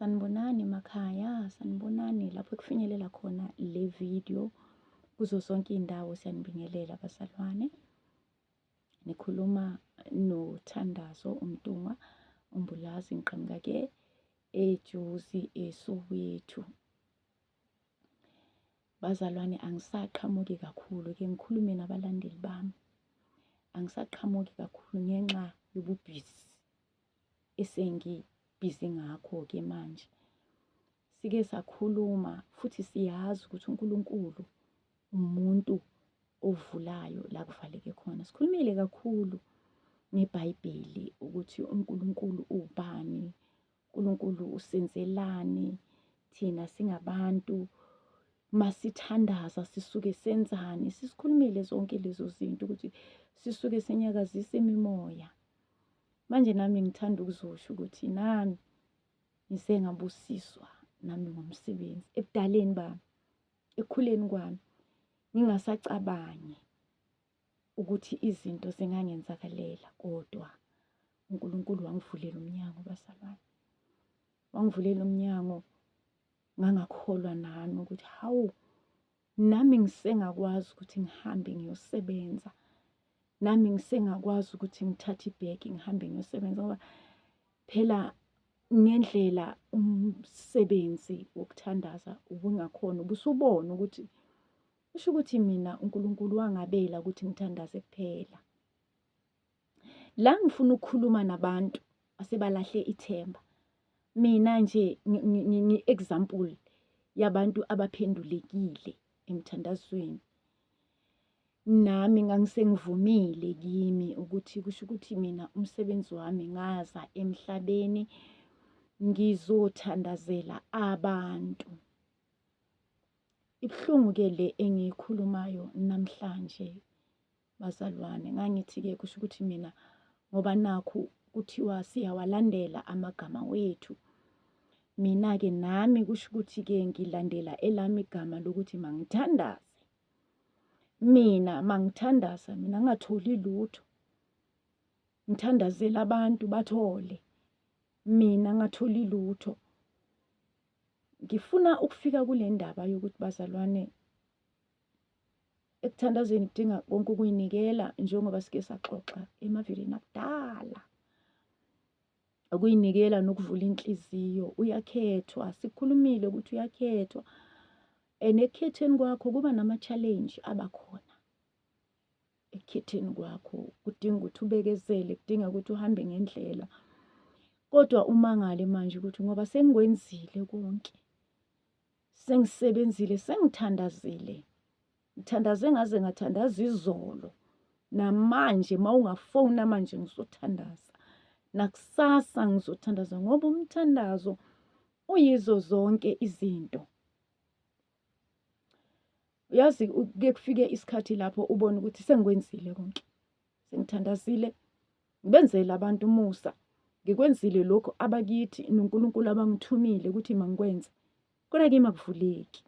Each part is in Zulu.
Sanibonani emakhaya, sanibonani lapho ekufinyelela khona le video kuzo zonke iy'ndawo siyanibingelela bazalwane. Nikhuluma noThandazo uMntungwa uMbulazi, ngiqhamuka-ke eJozi eSoweto. Bazalwane angisaqhamuki kakhulu, ke ngikhulume nabalandeli bami. Angisaqhamuki kakhulu ngenxa yobubhizi esengibhizi ngakho-ke manje. Sike sakhuluma futhi siyazi ukuthi uNkulunkulu umuntu ovulayo la kuvaleke khona. Sikhulumile kakhulu ngeBhayibheli ukuthi uNkulunkulu uwubani, uNkulunkulu usenzelani thina singabantu, masithandaza sisuke senzani. Sisikhulumile zonke lezo zinto ukuthi sisuke sinyakazisa imimoya. Manje nami ngithanda ukuzosho ukuthi nami ngise ngabusiswa nami ngomsebenzi ebudaleni bami, ekukhuleni kwami, ngingasacabangi ukuthi izinto zingangenzakalela, kodwa uNkulunkulu wangivulela umnyango bazalwane. Wangivulela umnyango ngangakholwa nami ukuthi hawu, nami ngisengakwazi ukuthi ngihambe ngiyosebenza, nami ngisengakwazi ukuthi ngithathe ibhegi ngihambe ngiyosebenza, ngoba phela ngendlela umsebenzi wokuthandaza ubungakhona, ubusubona ukuthi kusho ukuthi mina uNkulunkulu wangabela ukuthi ngithandaze kuphela. La ngifuna ukukhuluma nabantu asebalahle ithemba. Mina nje ngi-example yabantu abaphendulekile emthandazweni. Nami ngangisengivumile kimi ukuthi kusho ukuthi mina umsebenzi wami ngaza emhlabeni ngizothandazela abantu. Ibuhlungu-ke le engiyikhulumayo namhlanje bazalwane. Ngangithi-ke kusho ukuthi mina ngoba nakhu kuthiwa siyawalandela amagama wethu, mina-ke nami kusho ukuthi-ke ngilandela elami igama lokuthi mangithandaze. Mina mangithandaza mina ngingatholi lutho, ngithandazela abantu bathole, mina ngingatholi lutho. Ngifuna ukufika kule ndaba yokuthi bazalwane, ekuthandazeni kudinga konke ukuyinikela, njengoba sike saxoxa emavilini akudala. Ukuyinikela nokuvula inhliziyo, uyakhethwa, sikhulumile ukuthi uyakhethwa. And ekukhetheni kwakho kuba nama-challenge abakhona. Ekukhetheni kwakho kudinga ukuthi ubekezele, kudinga ukuthi uhambe ngendlela. Kodwa umangale manje ukuthi ngoba sengikwenzile konke, sengisebenzile, sengithandazile, ngithandaze ngaze ngathandaza izolo, namanje mawungafona manje ngizothandaza, nakusasa ngizothandaza, ngoba umthandazo uyizo zonke izinto. Uyazi kuke kufike isikhathi lapho ubone ukuthi sengikwenzile konke, sengithandazile, ngibenzele abantu umusa, ngikwenzile lokhu abakithi noNkulunkulu abangithumile ukuthi mangikwenze, kodwa kimi akuvuleki.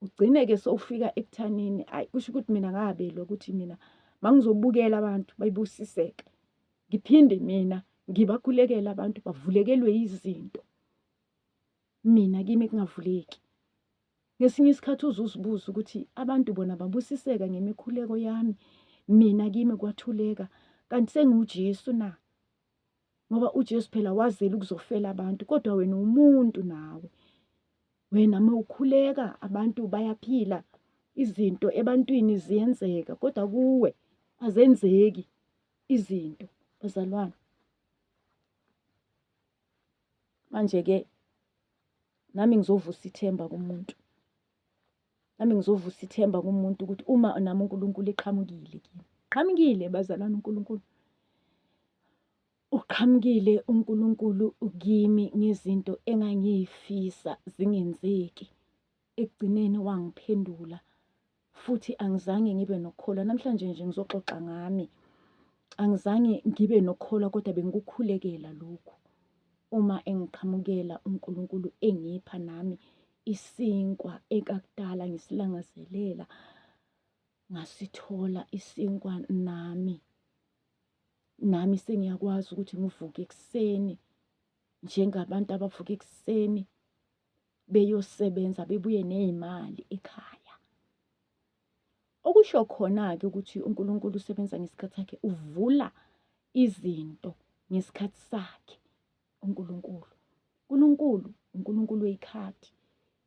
Ugcine-ke sowufika ekuthanini, ayi kusho ukuthi mina ngabelwa ukuthi mina mangizobukela abantu bayibusiseke, ngiphinde mina ngibakhulekele abantu bavulekelwe izinto, mina kimi kungavuleki. Ngesinye isikhathi uze uzibuze ukuthi abantu bona babusiseka ngemikhuleko yami, mina kimi kwathuleka, kanti sengiwuJesu na? Ngoba uJesu phela wazela ukuzofela abantu, kodwa wena umuntu nawe. Wena mawukhuleka abantu bayaphila, izinto ebantwini ziyenzeka, kodwa kuwe azenzeki izinto bazalwane. Manje-ke nami ngizovusa ithemba kumuntu, nami ngizovusa ithemba kumuntu ukuthi uma nami uNkulunkulu eqhamukile kimi, qhamukile bazalwane, uNkulunkulu uqhamukile uNkulunkulu kimi ngezinto engangiyifisa zingenzeki, ekugcineni wangiphendula futhi angizange ngibe nokukholwa. Namhlanje nje ngizoxoxa ngami, angizange ngibe nokukholwa kodwa bengikukhulekela lokhu uma engiqhamukela uNkulunkulu engipha nami isinkwa ekakudala ngisilangazelela, ngasithola isinkwa nami. Nami sengiyakwazi ukuthi ngivuke ekuseni Njengabantu abavuka ekuseni beyosebenza bebuye ney'mali ekhaya. Okusho khona-ke ukuthi uNkulunkulu usebenza ngesikhathi sakhe, uvula izinto ngesikhathi sakhe uNkulunkulu. UNkulunkulu, uNkulunkulu wey'khathi.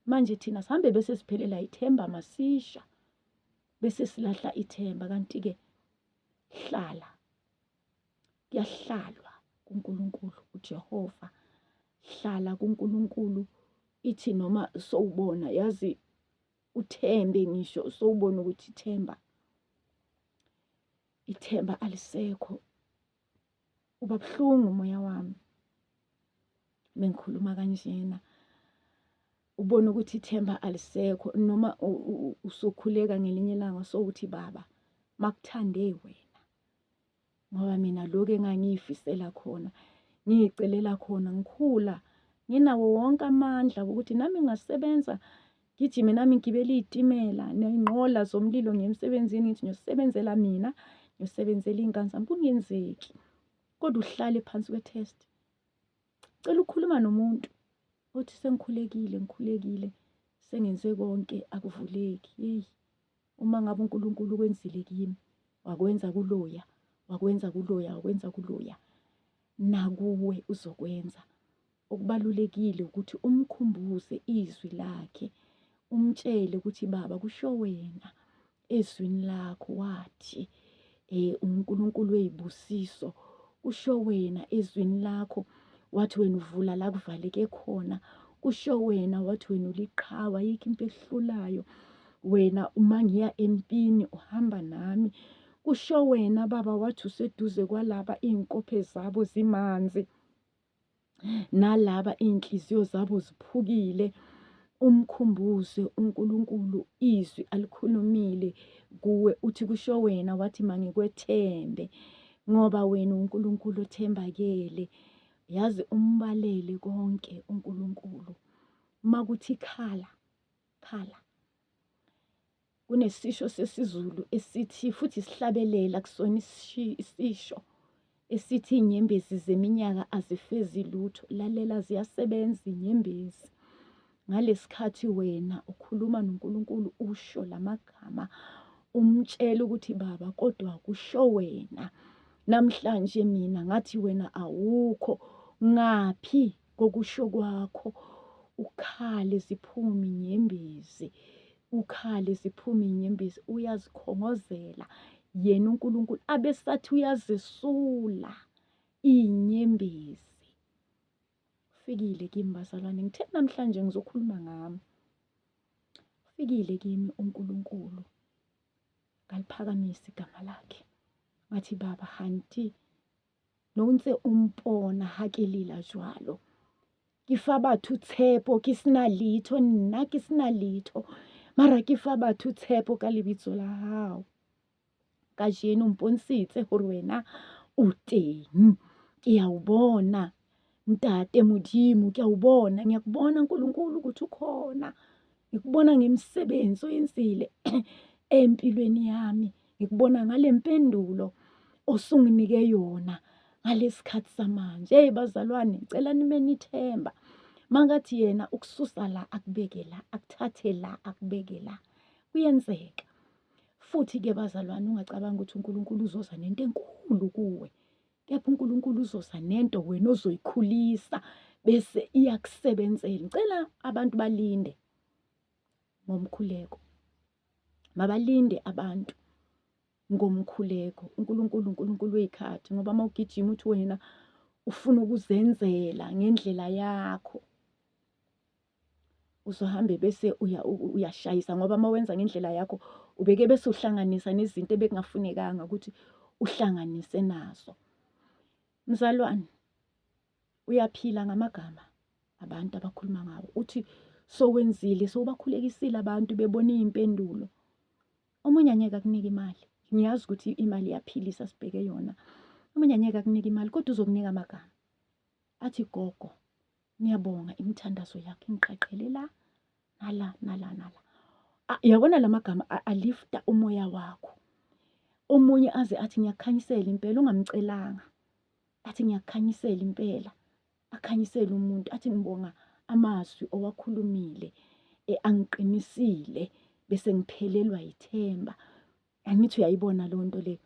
Manje thina sihambe bese siphelela ithemba masisha, bese silahla ithemba kanti-ke hlala, kuyahlalwa kuNkulunkulu uJehova. Hlala kuNkulunkulu ithi noma sowubona yazi uthembe ngisho sowubona ukuthi ithemba ithemba alisekho uba buhlungu umoya wami mengikhuluma kanjena ubona ukuthi ithemba alisekho noma usukhuleka ngelinye ilanga sowuthi baba makuthande wena ngoba mina lokhu engangiyifisela khona ngiyicelela khona ngikhula nginawo wonke amandla ukuthi nami ngingasebenza ngijime nami ngigibele iy'timela ney'nqola zomlilo ngiye emsebenzini ngithi ngiyosebenzela mina ngiyosebenzela iy'ngane zami kungenzeki kodwa uhlale phansi kwe-test cela ukukhuluma nomuntu othi sengikhulekile ngikhulekile sengenze konke akuvuleki yeyi Uma ngabe uNkulunkulu ukwenzile kimi, wakwenza kuloya, wakwenza kuloya, wakwenza kuloya, nakuwe uzokwenza. Okubalulekile ukuthi umkhumbuze izwi lakhe, umtshele ukuthi baba kusho wena ezwini lakho wathi uNkulunkulu wezibusiso kusho wena ezwini lakho wathi wena uvula la kuvaleke khona kusho wena wathi wena uliqhawe ayikho into ehlulayo wena uma ngiya empini uhamba nami kusho wena baba wathi useduze kwalaba iy'nkophe zabo zimanzi nalaba iy'nhliziyo zabo ziphukile umkhumbuze uNkulunkulu izwi alikhulumile kuwe uthi kusho wena wathi mangikwethembe ngoba wena uNkulunkulu othembakele yazi umbalele konke uNkulunkulu makuthi khala khala Kunesisho sesiZulu esithi futhi sihlabelela kusona isisho esithi inyembezi zeminyaka azifezi lutho. Lalela ziyasebenza inyembezi. Ngalesikhathi wena ukhuluma noNkulunkulu usho lamagama umtshela ukuthi baba kodwa kusho wena. Namhlanje mina ngathi wena awukho ngaphi kokusho kwakho ukhale ziphume inyembezi ukhale ziphume inyembezi uyazikhongozela yena uNkulunkulu abesathi uyazesula inyembezi ufikile kimi bazalwane ngithe namhlanje ngizokhuluma ngami ufikile kimi uNkulunkulu ngaliphakamisa igama lakhe ngathi baba hanti No ntse o mpona ha ke lela jwalo. Ke fa batho tshepo ke sena letho nna ke sena letho mara ke fa batho tshepo ka lebitso la hao. Kajeno mpontshitse hore wena o teng. Ke ya o bona ntate Modimo, ke ya o bona, ngiyakubona Nkulunkulu ukuthi ukhona. Ngikubona ngemisebenzi oyenzile empilweni yami. Ngikubona ngale mpendulo osunginike yona ngalesikhathi samanje. Hey bazalwane, ngicela nime nithemba. Makathi yena ukususa la akubeke la, akuthathe la akubeke la. Kuyenzeka. Futhi-ke bazalwane ungacabanga ukuthi uNkulunkulu uzoza nento enkulu kuwe. Kepha uNkulunkulu uzoza nento wena ozoyikhulisa bese iyakusebenzela. Ngicela abantu balinde ngomkhuleko. Mabalinde abantu ngomkhuleko. UNkulunkulu uNkulunkulu wey'khathi ngoba uma ugijima uthi wena ufuna ukuzenzela ngendlela yakho uzohambe bese uyashayisa ngoba uma wenza ngendlela yakho ubeke bese uhlanganisa nezinto ebekungafunekanga ukuthi uhlanganise nazo. Mzalwane, uyaphila ngamagama abantu abakhuluma ngawo uthi sowenzile sowubakhulekisile abantu bebona iy'mpendulo omunye angeke akunike imali ngiyazi ukuthi imali iyaphilisa sibheke yona omunye angeke akunike imali kodwa uzokunika amagama athi gogo ngiyabonga imithandazo yakho ingiqaqele la nala nala nala yabona la magama alifta umoya wakho omunye aze athi ngiyakukhanyisela impela ungamcelanga athi ngiyakukhanyisela impela. Akukhanyisele umuntu athi ngibonga amazwi owakhulumile angiqinisile bese ngiphelelwa yithemba. Angithi uyayibona leyo nto leyo.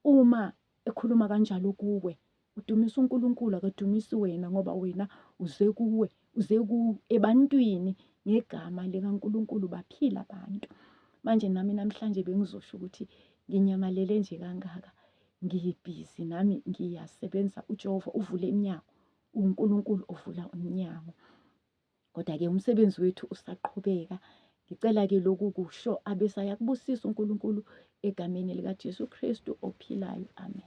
Uma ekhuluma kanjalo kuwe, udumisa uNkulunkulu akadumisi wena ngoba wena uze kuwe, uze ku ebantwini ngegama likaNkulunkulu baphila abantu. Manje nami namhlanje bengizosho ukuthi nginyamalele nje kangaka, ngibhizi nami ngiyasebenza uJehova uvule iminyango, uNkulunkulu ovula umnyango. Kodwa-ke umsebenzi wethu usaqhubeka. Ngicela-ke lokhu kusho abese ayakubusisa uNkulunkulu egameni likaJesu Kristu ophilayo. Amen.